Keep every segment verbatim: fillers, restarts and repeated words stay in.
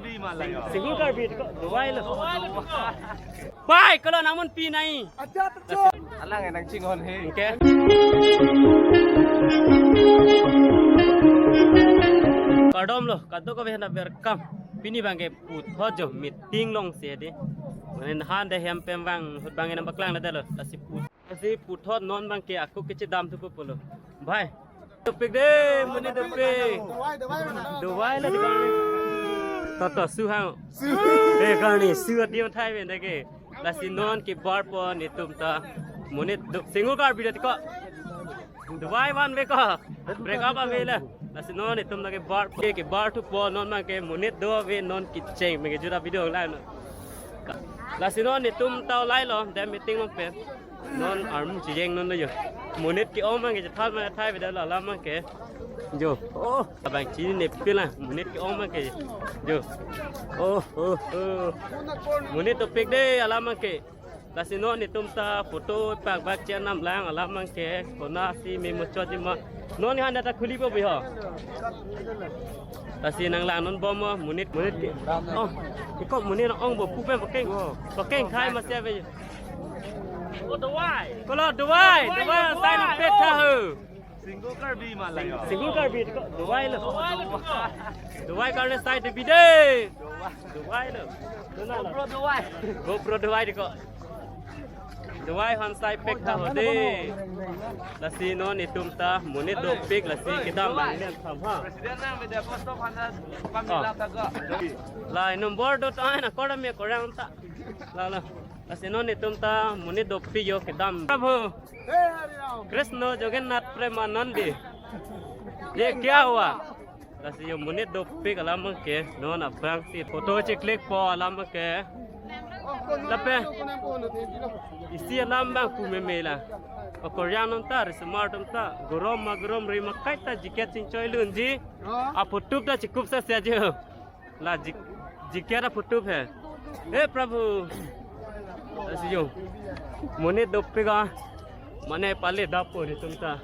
Single Karbi ko, Dubai lo. Pai, kalau namun pinai. Alang enang chinghon he. Okay. Kardom lo, kadokave aphan welcome. Pini abangke puthot jo meeting along si dei. Mane han de hem pen abang, ahut abang enam paklang na dei lo. Lasi put, lasi puthot non abangke ako kachedam thupo pulo. Bhai. Dopik dei, monit dopik. Dubai, Dubai lo dei. Toto su hang. Su. Eh, karni su ati thai pen dei ke. Lasi non kebarpo netum ta. Monit do, Single Karbi dei ko. Dubai van ve ko. Break up ave le. Lasi non netum ta kebarpo. Kebar thupo non abangke monit do ave non kecheng abangke jura video lang non. Lasi non netum ta lai lo, dei meeting along pen. Non armu chijeng non lo jo. Monit ke-ong abangke chethan ma thai beda lo alam abangke. Jo. Oh, abang chinine pila. Monit ke-ong abangke. Jo. Oh, oh, oh. Monit dopik dei alam abangke. Lasi non netum ta photo pakbak chenam lang alam abangke. Konatsi me muchot jima. Non han ta khuli po biho. Lasi nanglang non bom mo monit, monit ke. Oh, iko monit ong bo pu pen pakeng. Pakeng thai ma si ave. Oh, Dubai. Kalau Dubai, Dubai, Dubai, Dubai. Sai nang pet tha ho. Single Karbi ma lang. Single Karbi ko, Dubai lo. Dubai lo. Dubai karne sai de bide. Dubai lo. Dona lo. GoPro Dubai. GoPro Dubai dei ko. Dubai han sai pek tha ho dei. Lasi non netum ta monit dopik lasi kedam lang len tham ha. President nang beda post of hana pamela ta ko. La number dot ai na koram me korang ta. La la. Lasi non netum ta monit dopik jo kedam. Prabhu Krishna Jagannath Premanande. Ye kya hua? Lasi jo monit dopik alam abangke non aphrangsi photo cheklik po alam abangke. Lapen isi alam abang pu meme la. Okorjang non ta, risomar atum ta, gorom ma gorom ri ma kaita jacket chingchoi lunji. Aphutup ta chikup sa sia jo. La jik-, jacket aphutup he. He Prabhu. Lasi jo. Monit dopik a. Mane pale dapo netum ta.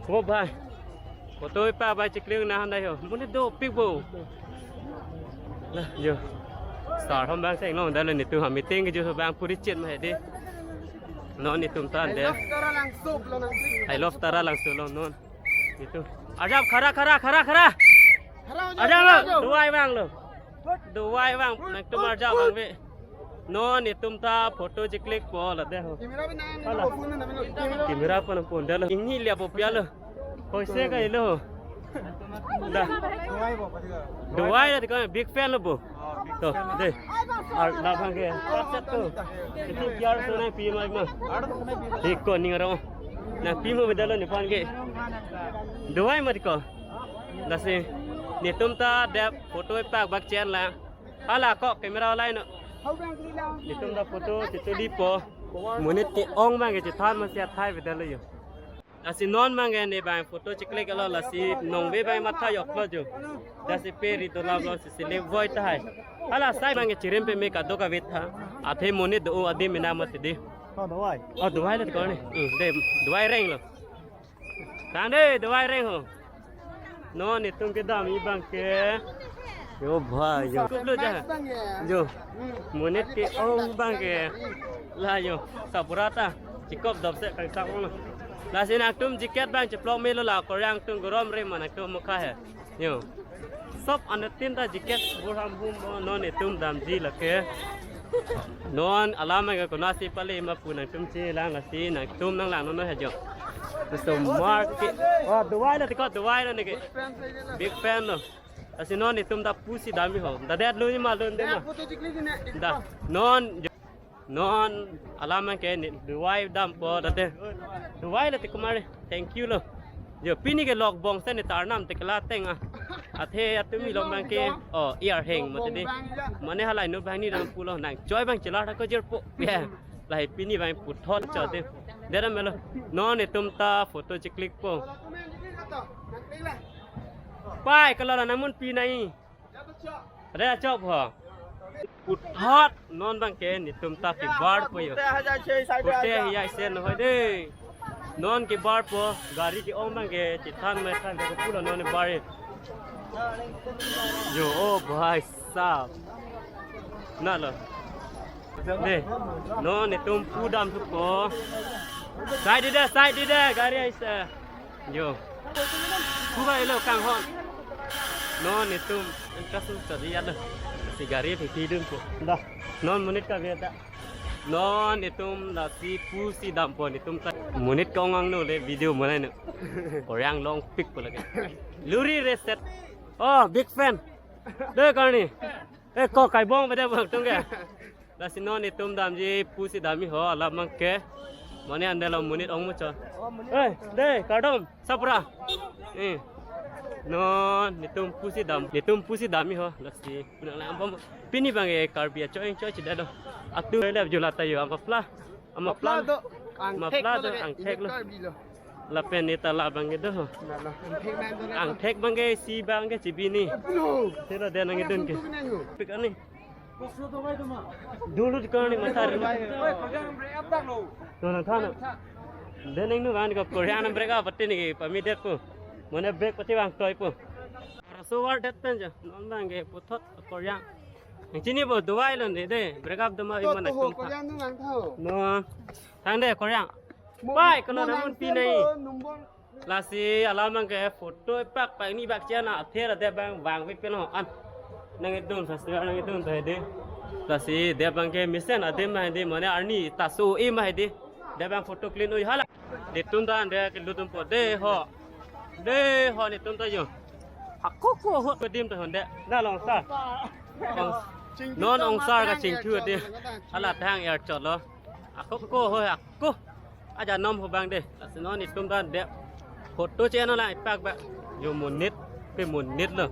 Ko bhai. Photo pakbak cheklik na han dei ho. Monit dopik bo. La jo. Star hom abang seng long dei lo netum ha meeting ke jo abang puri chet ma he dei. Non netum ta dei. I love Taralangso lo non. Itu. Ajab khara, khara, khara, khara. Ajab lo, Dubai abang lo. Dubai abang, nangtum ajab abang ve. Non netum ta photo cheklik po la dei ho. Camera pen nang, hala. Camera pen pon dei lo. Ingni liya po pia lo. Koise ka ilo. Da. Dubai la dei ko big fan lo bo. To, dei. Ar, labang ke. Set to. Itu biar so nangpi ma ma. Iko ning rong. Nangpi mo beda lo nephan ke. Dubai ma dei ko. Lasi netum ta dei photo pakbak chen la. Hala ko camera lai non. Netum ta photo cheklik po. Monit ke-ong abangke chethan ma si athai beda lo jo. Lasi non abangke ne abang photo cheklik lo lasi nong ve abang matha yok lo jo. Lasi pe ri dola lo si sele voi tahai. Hala sai abangke chirim pe me kadokave tha. Athe monit do adim mena mati dei. Oh, Dubai. Oh, Dubai lo dei ko ne. Hmm, dei, Dubai reng lo. Tang dei, Dubai reng ho. Non netum kedam abangke. Jo bhai jo. Kup lo ja. Jo. Monit ke-ong abangke. La jo. Sapura ta. Chikop dop se kang sang lo. Lasi nangtum jacket abang cheplok melo la korang tum gorom ri ma nangtum mukha he. Jo. Sob anuttin ta jacket bur ham hum bo non netum damji lake. Non alam ke konatsi pale ma pu nangtum chelang lasi nangtum nanglang non he jo. So market. Oh, Dubai lo dei ko, Dubai lo ne ke. Big fan lo. Lasi non netum ta pusi dam ho. Da det lo ma lo dei ma. Da. Non jo. Non alam ke ne Dubai dampo dei. Dubai lo dei kumare. Thank you lo. Jo pini ke lok bong se ne ta arnam te kela teng a. Athe atum ilong abangke. Oh, ear hang mati dei. Mane halai no abang ni dampo lo nangchoi abang chelar ko jirpo. Ya. Lahai pini abang puthot cho dei. Dera melo. Non netum ta photo cheklik po. Pai kalau namun pinai. Re achok ho. Puthot non abangke netum ta kebar po jo. Pute hiya isen hoi dei. Non kebar po gari ke-ong abangke chethan ma than ke pulo non bar. Jo, oh bhai. Sap. Na lo. De. Non netum pu damthupo. Side de, side de, gari ais. Yo. Pu ba ilo kanghon. Non netum. Engkas chari ya lo. Si gari phi phi dunpo. Da. Non monit kave ta. Non netum lasi pusi dampo netum ta. Monit kong angno le video manai no. Koryang longpikpo lake. Luri reset. Oh, big fan. De karni. Eh, ko kaibong beda bang tungge. Lasi non netum damji pusi damji ho alam abangke. Mane andelo monit ong muchot. Eh, de kardom sapra. Eh. Non netum pusi dam. Netum pusi damji ho. Lasi punang lang bom. Pini abangke Karbi acho eng choi chida do. Atu le jula tayo amapla. Amapla. Mapla do, angthek mapla lo do, lake, angthek lo. Karbi lo. Lapen neta la abangke do. Na, na. Angthek abangke si abangke chibini. Lo. Tera de nang idun ke. Pik ani. Dulu di kani matar. To nang thana. De nang nu kan ko Korean break up pati ni pami det po. Mane break pati bang toi po. Raso war det pen ja. Non abangke puthot Korean. Nang chini po Dubai lo ne de. Break up doma. To, mana to ho, tum tha. Korean nang thau. No. Thang de Korean. Mo-, pai, mo kono nang namun pi send nai. Po number. Lasi alam abangke photo ipak pak ni bak chana athe ra de bang bang pi pen ho an. Nang idun festival nang idun ta de. Lasi de abangke mesen adim ma de mane arni taso e ma de. De bang photo clean oi hala. Netum dan de ke lutum po de ho. De ho netum ta yo. Hakoko ho adim ta hon de. Na long sa. Ong-, non ongsar kachingthu adim. Hala thang er cholo. Ako ko ho ako. Aja nom ho bang de. Lasi non netum dan de. Photo cheno lang ipak ba. Yo monit pe monit lo.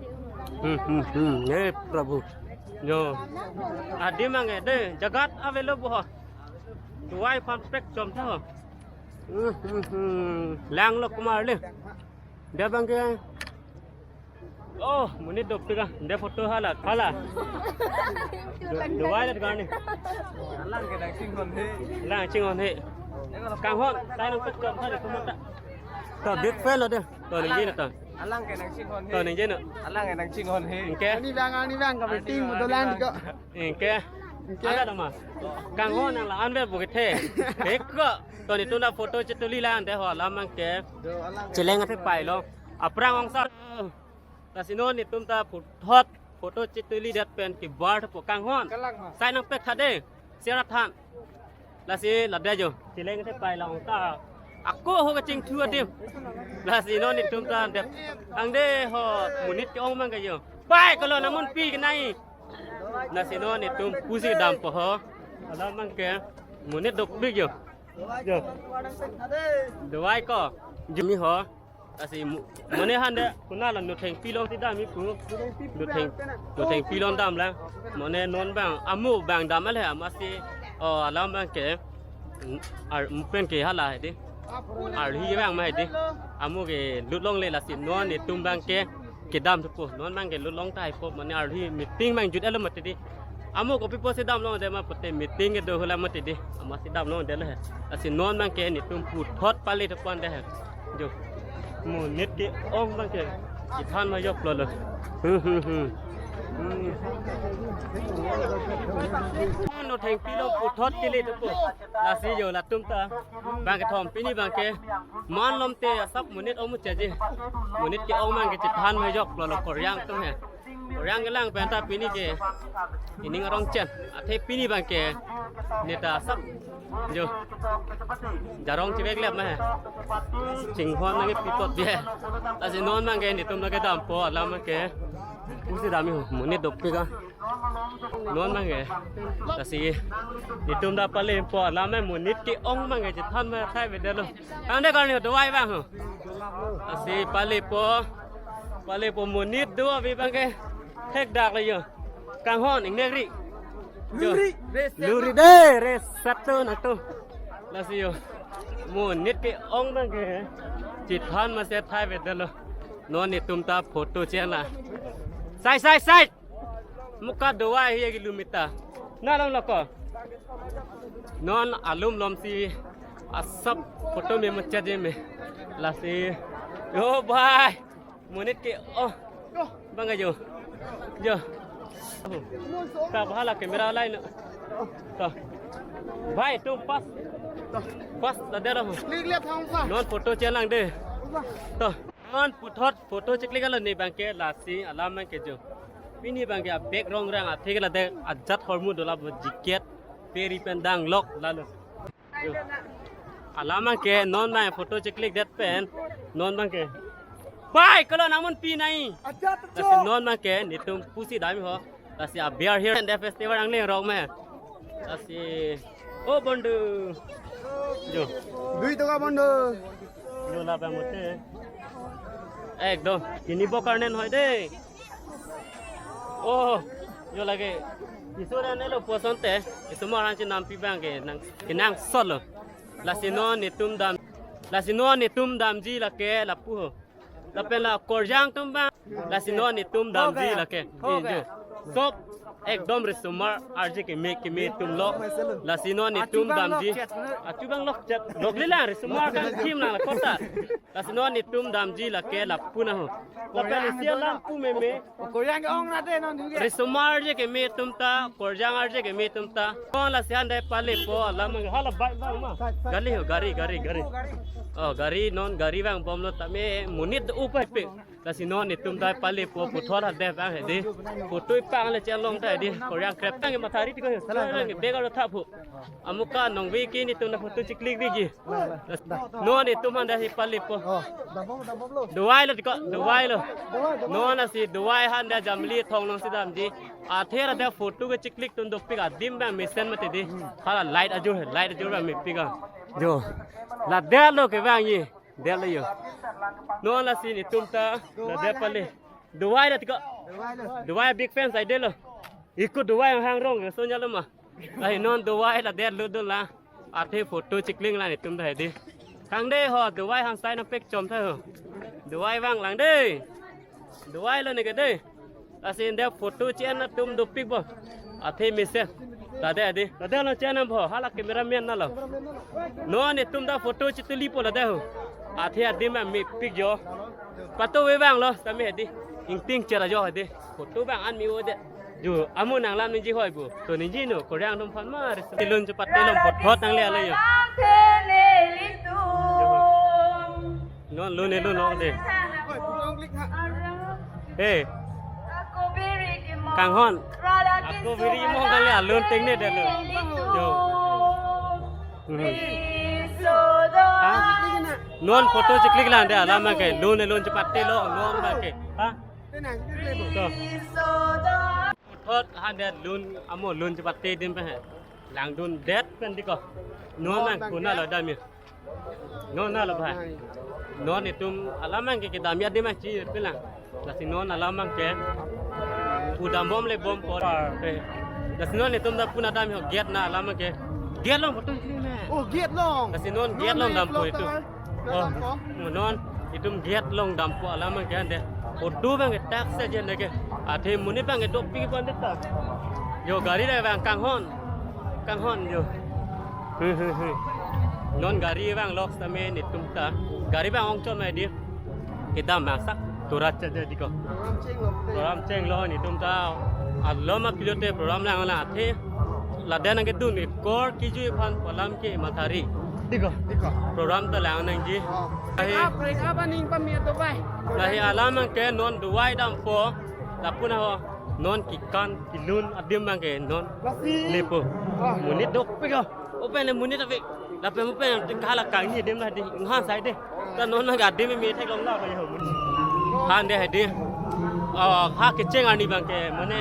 Hmm, hmm, hmm. He Prabhu. Yo. Adim abangke de. Jagat avelo bo ho. Dubai aphan pek chom tha ho. Hmm, hmm, hmm. Lang lo kumar le. De abangke. Oh, monit dopik ah. De photo hala, hala. Do, do wai det karni. Alang ke nang chinghon he. Alang chinghon he. Kanghon, tai nang pet kok hala kumata. To big fan lo de. To nang jin to. Alang ke nang chinghon he. To nang jin. Alang ke nang chinghon he. Ingke. Ani bang, ani bang ka meeting mo dolan ko. Ingke. Ingke. Ada nama. Kanghon nang la-an ver bukit he. Bek ko. To netum ta photo chetuli lang de ho alam abangke. Cheleng athe pai lo. Aphrang ongsar. Lasi non netum ta puthot photo chetuli det pen kebar tha po kanghon. Kalang ha. Sai nang pek tha de. Sera than. Lasi la de jo. Cheleng athe pai long ta. Ako ho kachingthu adim. Lasi non netum ta det. Ang de ho monit ke-ong abangke jo. Pai kolo namun pi kenai. Lasi non netum pusi dampo ho. Alam abangke monit dopik jo. Jo. Dubai ko. Jumi ho. Lasi mu-, mane han de kuna la nutheng pilong ti dam ipu. Nutheng, nutheng pilong dam la. Mane non bang amu bang dam le amatsi, oh, alam abangke. Ar mupen ke hala he de. Arhi bang ma he de. Amu ke lut longle lasi non netum abangke kedam thupo. Non abangke lut long tahai po mane arhi meeting abang jut alo mati de. Amu kopi pusi dam long de ma pute meeting kedo hula mati de. Amatsi dam long de le he. Lasi non abangke netum puthot pale thupo an de he. Jo. Monit ke-ong abangke. Chethan ma joklo lo. Hmm, hmm, hmm. Hmm. Nutheng pilong puthot kele thupo. Lasi jo latum ta. Bang kethom pini abangke. Man lom te asap monit ong muchotji. Monit ke-ong abangke chethan ma joklo lo Koryang atum he. Koryang kelang pen ta pini ke ining arong chen. Athe pini abangke neta asap jo jarong chevek lep ma he. Chinghon nang pi apot bia. Lasi non abangke netum nang kedampo alam abangke. Pusi dam ho monit dopik ah. Non abangke. Lasi netum ta palepo alam me monit ke-ong abangke chethan ma thai beda lo. Ang de karni do wai bang ho. Lasi palepo. Palepo monit do abi abangke. Thek dak le jo. Kanghon ingnek ri. Jo. Luri. Luri de, res satu natu. Lasi jo. Monit ke-ong abangke. Chethan ma se thai beda lo. Non netum ta photo chena. Sai, sai, sai. Muka do wai hi kilometer. Na long lo ko. Non alum lom si asap photo me muchotji me. Lasi. Yo bhai. Monit ke-ong. Bang jo. Jo. Ta bahala camera lain. To. Bhai, tum pas. Pas ta dera ho. Klik lihat hong sa. Non photo chelang de. To. Non puthot photo cheklik lo ne bangke lasi alam bangke jo. Pini bangke a background rang atheke la de ajat hormu dola bo jiket peri pen danglok lalo. Alam bangke non bang photo cheklik det pen non bangke. Bai, kalau namun pi nai. Ajat. Lasi non bangke netum pusi dam ho. Lasi a beer here and the festival angleng rok me. Lasi, oh, bondu. Jo. Dui toka bondu. Jo, la bang mote. Ekdom. Kini bo karnen hoi de. Oh, jo lage. Isu dan elo posonte. Isu maran si nampi bangke nang kenangsot lo. Lasi non netum dam. Lasi non netum damji lake lapu ho. Lapen la korjang atum bang. Lasi non netum damji lake. Ho gaya. Eh, jo. Sob ekdom risomar arje keme keme atum lo. Lasi non netum damji. Achu bang lok chat. Lok lila risomar kan kim lang la kota. Lasi non netum damji lake lapu na ho. Lapen isi alam pu meme. Korjang ong na de non duge. Risomar arje keme atum ta, korjang arje keme atum ta. Kon lasi han dai pale po alam hala bike bang ma. Gali ho, gari, gari, gari. Oh, gari non gari bang bom lo tame monit upai pe. Lasi non netum dai pale po puthot ha de bang he de. Photo ipang le chelong ta de. Korjang krep tang mathari tiko. Salang ke bega ro thapu. Amuka nongve ke netum na photo cheklik viji. Non netum han dasi pale po. Oh, dambom, dambom lo. Duwai lo tiko, duwai lo. Duwai, duwai. Non asi duwai han da jamli thong nong si damji. Athe ra da photo ke cheklik tun dopik adim bang mesen mati di. Hala light ajur, light ajur bang mepik a. Jo. La de lo ke bang ye. De lo yo. Non lasi netum ta, la de pale. Duwai lo tiko. Duwai lo. Duwai big fan sai de lo. Iku duwai hang rong so nya lo ma. Ai non duwai la det lut dun la. Athe photo chekling la netum ta hedi. Kangde ho duwai hang sai na pek chom tha ho. Duwai vang lang de. Duwai lo ne ke de. Lasi inde photo chen atum dopik bo. Athe mesen. Ta de hedi. Ta de lo chen bo. Hala cameraman na lo. Non netum ta photo chituli po la de ho. Athe adim mepik jo. Pato ve bang lo, tame hedi. Ingting chera jo hedi. Photo bang an mi o de. Ju, amu nanglam ningji hoi bu. To ningji no, Korean atum aphan ma, ris-, telun chepat telun pot pot nangle alo yo. Non lun e lun long de. Hey. Kanghon. Ako biri mo nangle alun tengne de lo. Jo. Hmm. Ha? Non photo cheklik lang de alam ke. Lun e lun chepat telo, non ke. Ha? To. Puthot han det lun amo lun chepat te dim pe he. Langdun det pen tiko. Non nang kuna lo dam ye. Non na lo bhai. Non itum alam ke kedam ya dim chi pe lang. Lasi non alam ke. Pu dam bom le bom por. Lasi non itum da puna dam ho get na alam ke. Get long photo cheklik me. Oh, get long. Lasi non get long dampo itum. Oh, non itum get long dampo alam ke ande. Photo bang ke tak se jen ke. Athe monit bang ke dopik pon de ta. Yo gari re bang kanghon. Kanghon yo. Non gari bang lok same netum ta. Gari bang ong chom ai di. Kedam bang sak turat cha de tiko. Program chenglo netum ta. Alom a pilote program lang la athe. Laden nang kedun ekor kejui aphan pu alam ke mathari. Tiko, tiko. Program ta lang nangji. Oh. Break up, break up aning pamir to bai. Lahi alam ke non duwai dampo. Lapu na ho. Non kekan kelun adim bang ke non. Lasi. Lepo. Ah. Monit dopik ho. Open le monit dopik. Lapen open te kala kangni adim la di. Nghan sai de. Ta non nang adim me thek long la ba ho. Han de hedi. Oh, ha kecheng arni bang ke mane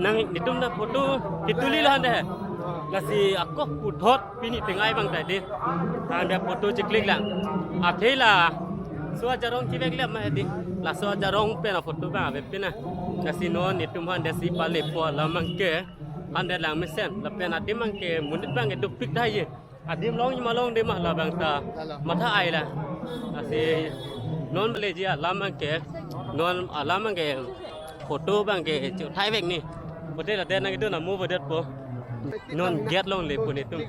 nang netum na photo ketuli la han de. Lasi ako puthot pini tengai bang ta de. Han de photo cheklik lang. Athe laso ajarong kevek lem ma hedi. Laso ajarong pen a photo bang ave pina. Lasi non netum han de si pale pu alam bang ke. Han de lang mesen. Lapen adim bang ke monit bang ke dopik dai ye. Adim long ma long de ma la bang ta. Matha ai la. Lasi non le ji alam bang ke. Non alam bang ke. Photo bang ke chu thai vek ni. Photo la de nang itu na mu bo det po. Non get long lepo netum.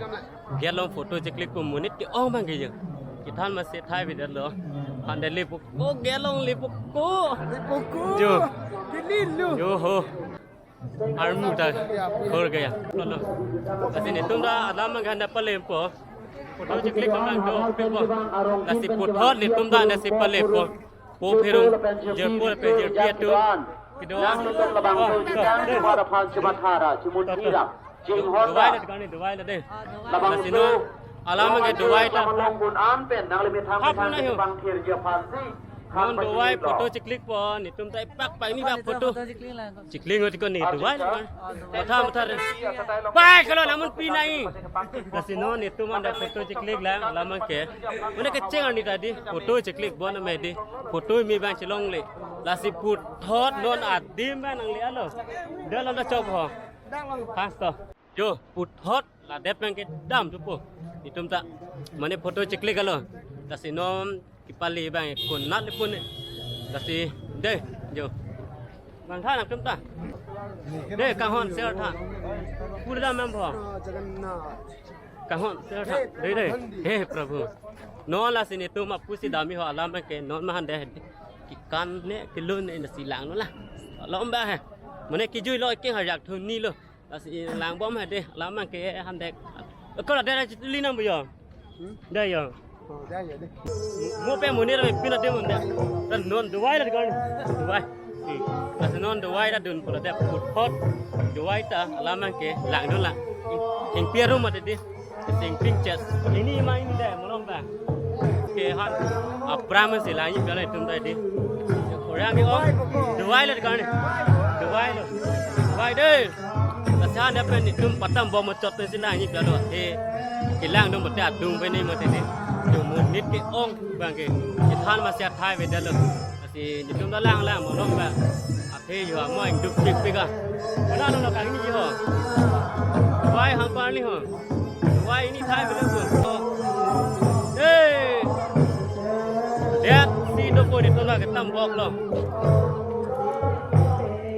Get long photo cheklik po monit ke-ong bang ke jeng. Kethan ma se thai ve det lo. Han de lepo ko get long lepo ko. Lepo ko. Jo. Kili lo. Jo ho. Armu ta khor gaya. Lasi netum ta alam abang ke handa palepo. Photo cheklik abang do, pepo. Lasi puthot netum ta handa si palepo. Po pherung, jirpo lapen jirpi atum kedo. Nangtum labangso Oh, chitang, oh, chimar aphan chimathara, chimunthira, chinghonda. Dubai la de, Dubai la de. Labangso Lasi non alam abang ke Dubai ta. Malong bun an pen nangli methang Hap methang na ho. Bang thirji aphansi. Non Dubai photo cheklikpo, netum ta ipak pak ni ba photo. Photo cheklik lang. Chekling oti ko ni Dubai la. Matha matha re. Pai, kalau namun pinai. Lasi non netum handa photo cheklik lang, alam abang ke. Mane kecheng arni ta di, photo cheklik bon me di. Photo me abang chelongle. Lasi puthot non adim abang nangle alo. Dak lam ta chop ho. Pas to. Jo, puthot la det abang ke dam thupo. Netum ta. Mane photo cheklik alo. Lasi non kepali abang konat le pun. Lasi de, jo. Bang tha nangtum ta. De, kanghon ser tha. Pura dam abang pho. Kanghon ser tha. De, de. He Prabhu. Non lasi netum apusi dam-i ho, alam abang ke non ma hande. Kekan ne kelun ne si lang non la. Lom ba he. Mane kejui lo, keng harjak thun ni lo. Lasi lang bom he de, alam abang ke hande. Ko la de li nang bu yo. Hmm? De yo. Oh, de yo de. Mo pe monit ave pin ade mon de. Dan non Dubai la de kan. Dubai. Hmm. Lasi non Dubai la dun pula de puthot. Dubai ta alam abang ke lang dun la. Hing pia rum ade de. Sing ping chet. Ini ma ini de, malom ba. Ke han. Apram si lang ni pia la netum ta di. Orang ni om. Dubai la de kan. Dubai lo. Dubai de. Lasi han pen netum patam bom chot pen si lang ni pia lo. He. Kelang dum bote adung pen ni mate ni. Dum monit ke-ong abang ke. Kethan masi athai avedetlo. Lasi netum ta lang lang malom ba. Athe yo amo ingduk pik pik a. Mana no kang ni ho. Dubai hang par ni ho. Dubai ni thai avedetlo. Hey. Lihat si dopo netum ta ketambok lo.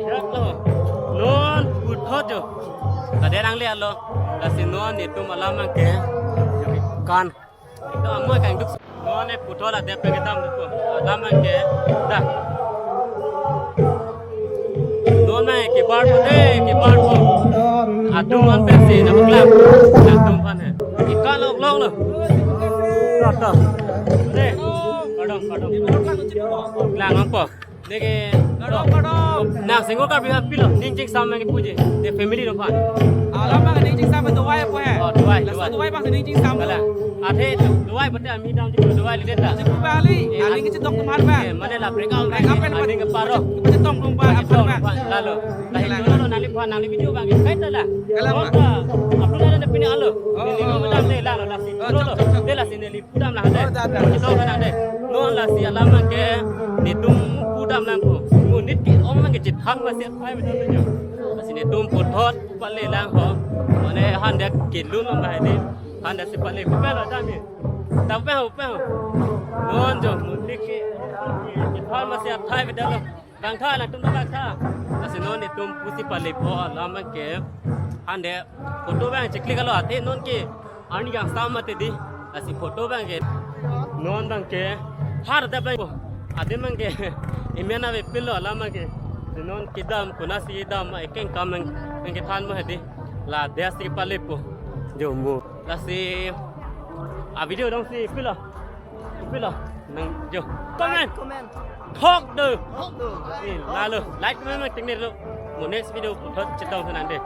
Lihat lo. Non puthot jo. Tadi orang lihat lo. Lasi non netum alam abang ke. Kan. Ito amo kang duk. Non ne puthot la det pen kedam duk. Alam abang ke. Da. Non ne kebar po de, kebar po. Adung an pensi na buklam. Adung pan he. Ikan lok lok lo. Kata. De. Kadang, kadang. Lang ang po. Neke, kadang, kadang. Nang singko Karbi aphan pilo, ning chingsam nang kepuji. De family no phan. Alam abang ning chingsam Dubai apo he. Oh, Dubai, Dubai. Dubai abang ning chingsam. Kala. Athe Dubai bote ami dam chik Dubai le ta. Chik Dubai ali, eh, aling ke chedok tumar ba. Eh, mane la break up, break up pen aning ke paro. Pachetong tum ba, pachetong aphan ba. Lalo. Lahi lalo nangli phan nangli video abang ke kaita la. Kala. Kota, Abdullah dan pini alo. Oh, ini oh, ngomong oh. Dam le lalo lasi. Oh, chok, chok, chok. De lasi neli pudam la de. Oh, da, da. Chedok kan de. Non lasi alam abang ke netum pudam lang ko. Monit ke-ong abang ke chethan masi athai avedetlo. Lasi netum puthot pale lang ho. Mane hande kelun abang ba hedi. Hande si pale pe lo dam-i. Tap pe ho, pe ho. Non jo monit ke chethan masi athai avedetlo. Bang tha, nangtum ta bang tha. Lasi non netum pusi palepo alam abang ke. Hande photo abang cheklik alo athe non ke. Arni kangsam mate di. Lasi photo abang ke. Non abang ke. Har da abang. Adim abang ke. Imen ave pilo alam abang ke. Non kedam konatsi dam ekeng kam abang, abang kethan mo hedi. La det si palepo. Jo mo. Lasi a video dong si pilo. Pilo. Nang jo. Comment. Comment. Thok do. Thok do. Eh, lalo. Like comment nang tengne do. Mo next video thot chetong tha nang de.